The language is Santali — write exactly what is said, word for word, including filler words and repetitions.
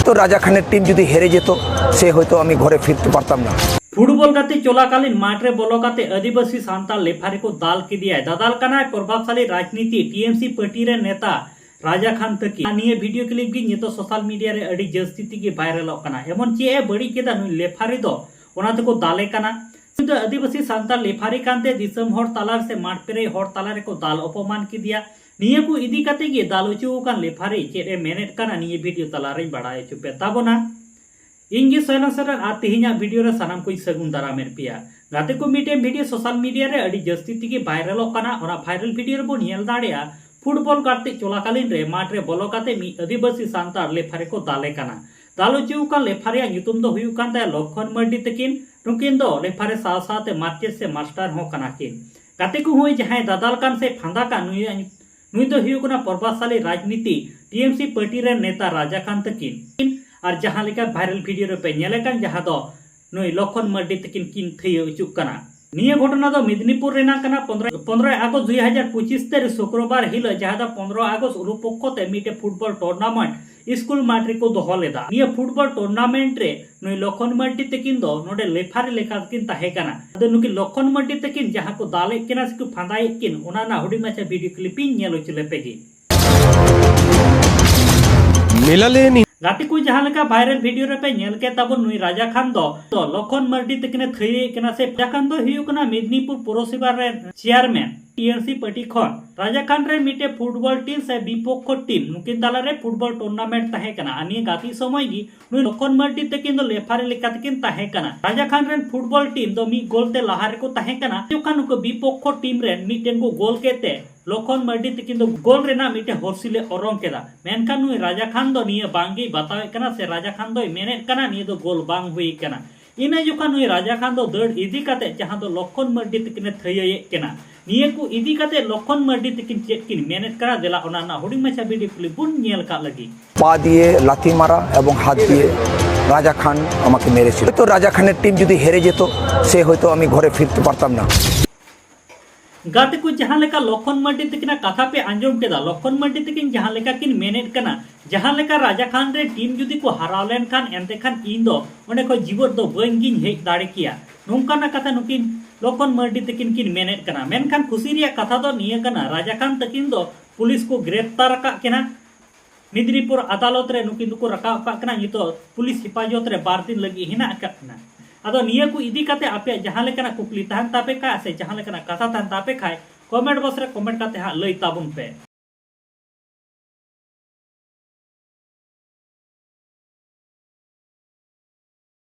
তো রাজা খানের টিম যদি হেরে যেত, সে হয়তো আমি ঘরে ফিরতে পারতাম না। ফুটবল গাতে চলাকালীন মাঠ রে ᱵᱚᱞᱚ ᱠᱟᱛᱮ ᱟᱹᱫᱤᱵᱟᱹᱥᱤ ᱥᱟᱱᱛᱟᱲ ᱞᱮᱯᱷᱟᱨᱤ ᱠᱚ ᱫᱟᱞ ᱠᱮᱫᱮᱭᱟᱭ᱾ ᱫᱟᱫᱟᱞ ᱠᱟᱱᱟᱭ ᱯᱨᱚᱵᱷᱟᱵᱽᱥᱟᱞᱤ ᱨᱟᱡᱽᱱᱤᱛᱤ ᱴᱤ ᱮᱢ ᱥᱤ ᱯᱟᱨᱴᱤ ᱨᱮᱱ ᱱᱮᱛᱟ ᱨᱟᱡᱟ ᱠᱷᱟᱱ ᱛᱟᱹᱠᱤᱱ᱾ ᱱᱤᱭᱟᱹ ᱵᱷᱤᱰᱤᱭᱳ ᱠᱞᱤᱯ ᱜᱮ ᱱᱤᱛᱚᱜ ᱥᱳᱥᱟᱞ ᱢᱤᱰᱤᱭᱟ ᱨᱮ ᱟᱹᱰᱤ ᱡᱟᱹᱥᱛᱤ ᱛᱮᱜᱮ ᱵᱷᱟᱭᱨᱟᱞᱚᱜ ᱠᱟᱱᱟ᱾ ᱮᱢᱚᱱ ᱪᱮᱫ ᱮ ᱵᱟᱹᱲᱤᱡ ᱠᱮᱫᱟ ᱱᱩᱭ ᱞᱮᱯᱷᱟᱨᱤ ᱫᱚ, ᱚᱱᱟ ᱛᱮᱠᱚ ᱫᱟᱞᱮ ᱠᱟᱱᱟ᱾ ᱩᱱᱤ ᱫᱚ ᱟᱹᱫᱤᱵᱟᱹᱥᱤ ᱥᱟᱱᱛᱟᱲ ᱞᱮᱯᱷᱟᱨᱤ ᱠᱟᱱᱛᱮ ᱫᱤᱥᱚᱢ ᱦᱚᱲ ᱛᱟᱞᱟ ᱨᱮ ᱥᱮ ᱢᱟᱴᱷ ᱯᱮᱨᱮᱡ ᱦᱚᱲ ᱛᱟᱞᱟ ᱨᱮᱠᱚ ᱫᱟᱞ ᱚᱯᱚᱢᱟᱱ ᱠᱮᱫᱮᱭᱟ᱾ ᱱᱤᱭᱟᱹ ᱠᱚ ᱤᱫᱤ ᱠᱟᱛᱮ ᱜᱮ ᱫᱟᱞ ᱦᱚᱪᱚ ᱟᱠᱟᱱ ᱞᱮᱯᱷᱟᱨᱤ ᱪᱮᱫ ᱮ ᱢᱮᱱᱮᱫ ᱠᱟᱱᱟ, ᱱᱤᱭᱟᱹ ᱵᱷᱤᱰᱤᱭᱳ ᱛᱟᱞᱟᱨᱮᱧ ᱵᱟᱲᱟᱭ ᱦᱚᱪᱚ ᱯᱮ ᱛᱟᱵᱚᱱᱟ᱾ ᱤᱧ ᱜᱮ ᱥᱚᱭᱞᱚᱱ ᱥᱚᱨᱮᱱ ᱟᱨ ᱛᱮᱦᱮᱧᱟᱜ ᱵᱷᱤᱰᱤᱭᱳ ᱨᱮ ᱥᱟᱱᱟᱢ ᱠᱚᱧ ᱥᱟᱹᱜᱩᱱ ᱫᱟᱨᱟᱢᱮᱫ ᱯᱮᱭᱟ᱾ ᱜᱟᱛᱮ ᱠᱚ, ᱢᱤᱫᱴᱮᱱ ᱵᱷᱤᱰᱤᱭᱳ ᱥᱳᱥᱟᱞ ᱢᱤᱰᱤᱭᱟ ᱨᱮ ᱟᱹᱰᱤ ᱡᱟᱹᱥᱛᱤ ᱛᱮᱜᱮ ᱵᱷᱟᱭᱨᱟᱞᱚᱜ ᱠᱟᱱᱟ᱾ ᱚᱱᱟ ᱵᱷᱟᱭᱨᱟᱞ ᱵᱷᱤᱰᱤᱭᱳ ᱨᱮᱵᱚᱱ ᱧᱮᱞ ᱫᱟᱲᱮᱭᱟᱜᱼᱟ, ᱯᱷᱩᱴᱵᱚᱞ ᱜᱟᱛᱮ ᱪᱚᱞᱟᱠᱟᱞᱤᱱ ᱨᱮ ᱢᱟᱴᱷ ᱨᱮ ᱵᱚᱞᱚ ᱠᱟᱛᱮ ᱢᱤᱫ ᱟᱹᱫᱤᱵᱟᱹᱥᱤ ᱥᱟᱱᱛᱟᱲ ᱞᱮᱯᱷᱟᱨᱤ ᱠᱚ ᱫᱟᱞᱮ ᱠᱟᱱᱟ᱾ ᱫᱟᱞ ᱦᱚᱪᱚ ᱟᱠᱟᱱ ᱞᱮᱯᱷᱟᱨᱤᱭᱟᱜ ᱧᱩᱛᱩᱢ ᱫᱚ ᱦᱩᱭᱩᱜ ᱠᱟᱱ ᱛᱟᱭᱟ ᱞᱚᱠᱠᱷᱚᱱ ᱢᱟᱨᱰᱤ ᱛᱟᱹᱠᱤᱱ᱾ ᱱᱩᱠᱤᱱ ᱫᱚ ᱞᱮᱯᱷᱟᱨᱤ ᱥᱟᱶ ᱥᱟᱶᱛᱮ ᱢᱟᱪᱮᱫ ᱥᱮ ᱢᱟᱥᱴᱟᱨ ᱦᱚᱸ ᱠᱟᱱᱟ ᱠᱤᱱ᱾ ᱜᱟᱛᱮ ᱠᱚ, ᱦᱚᱸᱜᱼᱚᱭ ᱡᱟᱦᱟᱸᱭ ᱫᱟᱫᱟᱞ ᱠᱟᱱ ᱥᱮ ᱯᱷᱟᱸᱫᱟ ᱠᱟᱱ, ᱱᱩᱭᱟᱜ ᱧᱩ-, ᱱᱩᱭ ᱫᱚ ᱦᱩᱭᱩᱜ ᱠᱟᱱᱟ ᱯᱨᱚᱵᱷᱟᱵᱽᱥᱟᱞᱤ ᱨᱟᱡᱽᱱᱤᱛᱤ ᱴᱤ ᱮᱢ ᱥᱤ ᱯᱟᱨᱴᱤ ᱨᱮᱱ ᱱᱮᱛᱟ ᱨᱟᱡᱟ ᱠᱷᱟᱱ ᱛᱟᱹᱠᱤᱱ᱾ ᱟᱨ ᱡᱟᱦᱟᱸ ᱞᱮᱠᱟ ᱵᱷᱟᱭᱨᱟᱞ ᱵᱷᱤᱰᱤᱭᱳ ᱨᱮᱯᱮ ᱧᱮᱞᱮ ᱠᱟᱱ, ᱡᱟᱦᱟᱸ ᱫᱚ ᱱᱩᱭ ᱞᱚᱠᱠᱷᱚᱱ ᱢᱟᱨᱰᱤ ᱛᱟᱹᱠᱤᱱ ᱠᱤᱱ ᱛᱷᱟᱹᱭᱟᱹ ᱦᱚᱪᱚᱜ ᱠᱟᱱᱟ᱾ ᱱᱤᱭᱟᱹ ᱜᱷᱚᱴᱚᱱᱟ ᱫᱚ ᱢᱮᱫᱽᱱᱤᱯᱩᱨ ᱨᱮᱱᱟᱜ ᱠᱟᱱᱟ᱾ ᱯᱚᱱᱫᱽᱨᱚ, ᱯᱚᱱᱫᱽᱨᱚᱭ ᱟᱜᱚᱥᱴ ᱫᱩᱭ ᱦᱟᱡᱟᱨ ᱯᱚᱸᱪᱤᱥ ᱛᱟᱹᱨᱤᱠᱷ ᱥᱩᱠᱨᱚᱵᱟᱨ ᱦᱤᱞᱳᱜ, ᱡᱟᱦᱟᱸ ᱫᱚ ᱯᱚᱱᱫᱽᱨᱚ ᱟᱜᱚᱥᱴ ᱨᱩᱯᱚᱠᱠᱷᱚ ᱛᱮ ᱢᱤᱫᱴᱮᱡ ᱯᱷᱩᱴᱵᱚᱞ ᱴᱩᱨᱱᱟᱢᱮᱱᱴ ᱥᱠᱩᱞ ᱢᱟᱴᱷ ᱨᱮᱠᱚ ᱫᱚᱦᱚ ᱞᱮᱫᱟ᱾ ᱱᱤᱭᱟᱹ ᱯᱷᱩᱴᱵᱚᱞ ᱴᱩᱨᱱᱟᱢᱮᱱᱴ ᱨᱮ ᱱᱩᱭ ᱞᱚᱠᱠᱷᱚᱱ ᱢᱟᱨᱰᱤ ᱛᱟᱹᱠᱤᱱ ᱫᱚ ᱱᱚᱰᱮ ᱞᱮᱯᱷᱟᱨᱤ ᱞᱮᱠᱟ ᱛᱮᱠᱤᱱ ᱛᱟᱦᱮᱸ ᱠᱟᱱᱟ᱾ ᱟᱫᱚ ᱱᱩᱠᱤᱱ ᱞᱚᱠᱠᱷᱚᱱ ᱢᱟᱨᱰᱤ ᱛᱟᱹᱠᱤᱱ ᱡᱟᱦᱟᱸ ᱠᱚ ᱫᱟᱞᱮᱫ ᱠᱤᱱᱟ ᱥᱮᱠᱚ ᱯᱷᱟᱸᱫᱟᱭᱮᱫ ᱠᱤᱱ, ᱚᱱᱟ ᱨᱮᱱᱟᱜ ᱦᱩᱰᱤᱧ ᱢᱟᱪᱷᱟ ᱵᱷᱤᱰᱤᱭᱳ ᱠᱞᱤᱯ ᱤᱧ ᱧᱮᱞ ᱦᱚᱪᱚ ᱞᱮᱯᱮ ᱜᱮ᱾ ᱢᱮᱞᱟᱞᱮᱱᱤ᱾ ᱜᱟᱛᱮ ᱠᱚ, ᱡᱟᱦᱟᱸ ᱞᱮᱠᱟ ᱵᱷᱟᱭᱨᱟᱞ ᱵᱷᱤᱰᱤᱭᱳ ᱨᱮᱯᱮ ᱧᱮᱞ ᱠᱮᱫ ᱛᱟᱵᱚᱱ, ᱱᱩᱭ ᱨᱟᱡᱟ ᱠᱷᱟᱱ ᱫᱚ, ᱫᱚ ᱞᱚᱠᱠᱷᱚᱱ ᱢᱟᱨᱰᱤ ᱛᱟᱹᱠᱤᱱᱮ ᱛᱷᱟᱹᱭᱟᱹᱭᱮᱫ ᱠᱟᱱᱟ ᱥᱮ᱾ ᱨᱟᱡᱟ ᱠᱷᱟᱱ ᱫᱚ ᱦᱩᱭᱩᱜ ᱠᱟᱱᱟ ᱢᱮᱫᱽᱱᱤᱯᱩᱨ ᱯᱳᱨᱚᱥᱚᱵᱷᱟ ᱨᱮᱱ ᱪᱮᱭᱟᱨᱢᱮᱱ ᱴᱤ ᱮᱢ ᱥᱤ ᱯᱟᱨᱴᱤ ᱠᱷᱚᱱ᱾ ᱨᱟᱡᱟ ᱠᱷᱟᱱ ᱨᱮᱱ ᱢᱤᱫᱴᱮᱡ ᱯᱷᱩᱴᱵᱚᱞ ᱴᱤᱢ ᱥᱮ ᱵᱤᱯᱚᱠᱠᱷᱚ ᱴᱤᱢ, ᱱᱩᱠᱤᱱ ᱛᱟᱞᱟᱨᱮ ᱯᱷᱩᱴᱵᱚᱞ ᱴᱩᱨᱱᱟᱢᱮᱱᱴ ᱛᱟᱦᱮᱸ ᱠᱟᱱᱟ᱾ ᱟᱨ ᱱᱤᱭᱟᱹ ᱜᱟᱛᱮᱜ ᱥᱚᱢᱚᱭ ᱜᱮ ᱱᱩᱭ ᱞᱚᱠᱠᱷᱚᱱ ᱢᱟᱨᱰᱤ ᱛᱟᱹᱠᱤᱱ ᱫᱚ ᱞᱮᱯᱷᱟᱨᱤ ᱞᱮᱠᱟ ᱛᱮᱠᱤᱱ ᱛᱟᱦᱮᱸ ᱠᱟᱱᱟ᱾ ᱨᱟᱡᱟ ᱠᱷᱟᱱ ᱨᱮᱱ ᱯᱷᱩᱴᱵᱚᱞ ᱴᱤᱢ ᱫᱚ ᱢᱤᱫ ᱜᱳᱞ ᱛᱮ ᱞᱟᱦᱟ ᱨᱮᱠᱚ ᱛᱟᱦᱮᱸ ᱠᱟᱱᱟ᱾ ᱡᱚᱠᱷᱚᱱ ᱱᱩᱠᱩ ᱵᱤᱯᱚᱠᱠᱷᱚ ᱴᱤᱢ ᱨᱮᱱ ᱢᱤᱫᱴᱮᱱ ᱠᱚ ᱜᱳᱞ ᱠᱮᱫ ᱛᱮ, ᱞᱚᱠᱠᱷᱚᱱ ᱢᱟᱨᱰᱤ ᱛᱟᱹᱠᱤᱱ ᱫᱚ ᱜᱳᱞ ᱨᱮᱱᱟᱜ ᱢᱤᱫᱴᱮᱱ ᱦᱚᱨᱥᱤᱞ ᱮ ᱚᱨᱚᱝ ᱠᱮᱫᱟ᱾ ᱢᱮᱱᱠᱷᱟᱱ ᱱᱩᱭ ᱨᱟᱡᱟ ᱠᱷᱟᱱ ᱫᱚ ᱱᱤᱭᱟᱹ ᱵᱟᱝᱜᱮᱭ ᱵᱟᱛᱟᱣᱮᱫ ᱠᱟᱱᱟ ᱥᱮ ᱨᱟᱡᱟ ᱠᱷᱟᱱ ᱫᱚᱭ ᱢᱮᱱᱮᱫ ᱠᱟᱱᱟ ᱱᱤᱭᱟᱹ ᱫᱚ ᱜᱳᱞ ᱵᱟᱝ ᱦᱩᱭ ᱠᱟᱱᱟ᱾ ᱤᱱᱟᱹ ᱡᱚᱠᱷᱟᱱ ᱱᱩᱭ ᱨᱟᱡᱟ ᱠᱷᱟᱱ ᱫᱚ ᱫᱟᱹᱲ ᱤᱫᱤ ᱠᱟᱛᱮ ᱡᱟᱦᱟᱸ ᱫᱚ ᱞᱚᱠᱠᱷᱚᱱ ᱢᱟᱨᱰᱤ ᱛᱟᱹᱠᱤᱱᱮ ᱛᱷᱟᱹᱭᱟᱹᱭᱮᱫ ᱠᱤᱱᱟ, ᱱᱤᱭᱟᱹ ᱠᱚ ᱤᱫᱤ ᱠᱟᱛᱮ ᱞᱚᱠᱠᱷᱚᱱ ᱢᱟᱨᱰᱤ ᱛᱟᱹᱠᱤᱱ ᱪᱮᱫ ᱠᱤᱱ ᱢᱮᱱᱮᱫ ᱠᱟᱱᱟ, ᱫᱮᱞᱟ ᱚᱱᱟ ᱨᱮᱱᱟᱜ ᱦᱩᱰᱤᱧ ᱢᱟᱪᱷᱟ ᱵᱷᱤᱰᱤᱭᱳ ᱠᱞᱤᱯ ᱵᱚᱱ ᱧᱮᱞ ᱠᱟᱜ ᱞᱟᱹᱜᱤᱫ᱾ পা দিয়ে লাথি মারা এবং হাত দিয়ে রাজা খান আমাকে মেরেছিল। হয়তো রাজা খানের টিম যদি হেরে যেত, সে হয়তো আমি ঘরে ফিরতে পারতাম না। ᱜᱟᱛᱮ ᱠᱚ, ᱡᱟᱦᱟᱸ ᱞᱮᱠᱟ ᱞᱚᱠᱷᱚᱱ ᱢᱟᱨᱰᱤ ᱛᱟᱹᱠᱤᱱᱟᱜ ᱠᱟᱛᱷᱟ ᱯᱮ ᱟᱸᱡᱚᱢ ᱠᱮᱫᱟ, ᱞᱚᱠᱷᱚᱱ ᱢᱟᱨᱰᱤ ᱛᱟᱹᱠᱤᱱ ᱡᱟᱦᱟᱸ ᱞᱮᱠᱟ ᱠᱤᱱ ᱢᱮᱱᱮᱫ ᱠᱟᱱᱟ, ᱡᱟᱦᱟᱸ ᱞᱮᱠᱟ ᱨᱟᱡᱟ ᱠᱷᱟᱱ ᱨᱮ ᱴᱤᱢ ᱡᱩᱫᱤ ᱠᱚ ᱦᱟᱨᱟᱣ ᱞᱮᱱᱠᱷᱟᱱ, ᱮᱱᱛᱮ ᱠᱷᱟᱱ ᱤᱧ ᱫᱚ ᱚᱸᱰᱮ ᱠᱷᱚᱱ ᱡᱤᱣᱮᱫ ᱫᱚ ᱵᱟᱹᱧ ᱜᱤᱧ ᱦᱮᱡ ᱫᱟᱲᱮ ᱠᱮᱭᱟ᱾ ᱱᱚᱝᱠᱟᱱᱟᱜ ᱠᱟᱛᱷᱟ ᱱᱩᱠᱤᱱ ᱞᱚᱠᱷᱚᱱ ᱢᱟᱨᱰᱤ ᱛᱟᱹᱠᱤᱱ ᱠᱤᱱ ᱢᱮᱱᱮᱫ ᱠᱟᱱᱟ᱾ ᱢᱮᱱᱠᱷᱟᱱ ᱠᱷᱩᱥᱤ ᱨᱮᱭᱟᱜ ᱠᱟᱛᱷᱟ ᱫᱚ ᱱᱤᱭᱟᱹ ᱠᱟᱱᱟ, ᱨᱟᱡᱟ ᱠᱷᱟᱱ ᱛᱟᱹᱠᱤᱱ ᱫᱚ ᱯᱩᱞᱤᱥ ᱠᱚ ᱜᱨᱮᱯᱛᱟᱨ ᱟᱠᱟᱫ ᱠᱤᱱᱟ᱾ ᱢᱮᱫᱽᱱᱤᱯᱩᱨ ᱟᱫᱟᱞᱚᱛ ᱨᱮ ᱱᱩᱠᱤᱱ ᱫᱚᱠᱚ ᱨᱟᱠᱟᱵ ᱟᱠᱟᱫ ᱠᱤᱱᱟ᱾ ᱱᱤᱛᱚᱜ ᱯᱩᱞᱤᱥ ᱦᱮᱯᱟᱡᱚᱛ ᱨᱮ ᱵᱟᱨ ᱫᱤᱱ ᱞᱟᱹᱜᱤᱫ ᱦᱮᱱᱟᱜ ᱟᱠᱟᱫ ᱠᱤᱱᱟ᱾ ᱟᱫᱚ ᱱᱤᱭᱟᱹ ᱠᱚ ᱤᱫᱤ ᱠᱟᱛᱮ ᱟᱯᱮᱭᱟᱜ ᱡᱟᱦᱟᱸ ᱞᱮᱠᱟᱱᱟᱜ ᱠᱩᱠᱞᱤ ᱛᱟᱦᱮᱱ ᱛᱟᱯᱮ ᱠᱷᱟᱡ ᱥᱮ ᱡᱟᱦᱟᱸ ᱞᱮᱠᱟᱱᱟᱜ ᱠᱟᱛᱷᱟ ᱛᱟᱦᱮᱱ ᱛᱟᱯᱮ ᱠᱷᱟᱡ, ᱠᱚᱢᱮᱱᱴ ᱵᱚᱠᱥ ᱨᱮ ᱠᱚᱢᱮᱱᱴ ᱠᱟᱛᱮ ᱦᱟᱸᱜ ᱞᱟᱹᱭ ᱛᱟᱵᱚᱱ ᱯᱮ᱾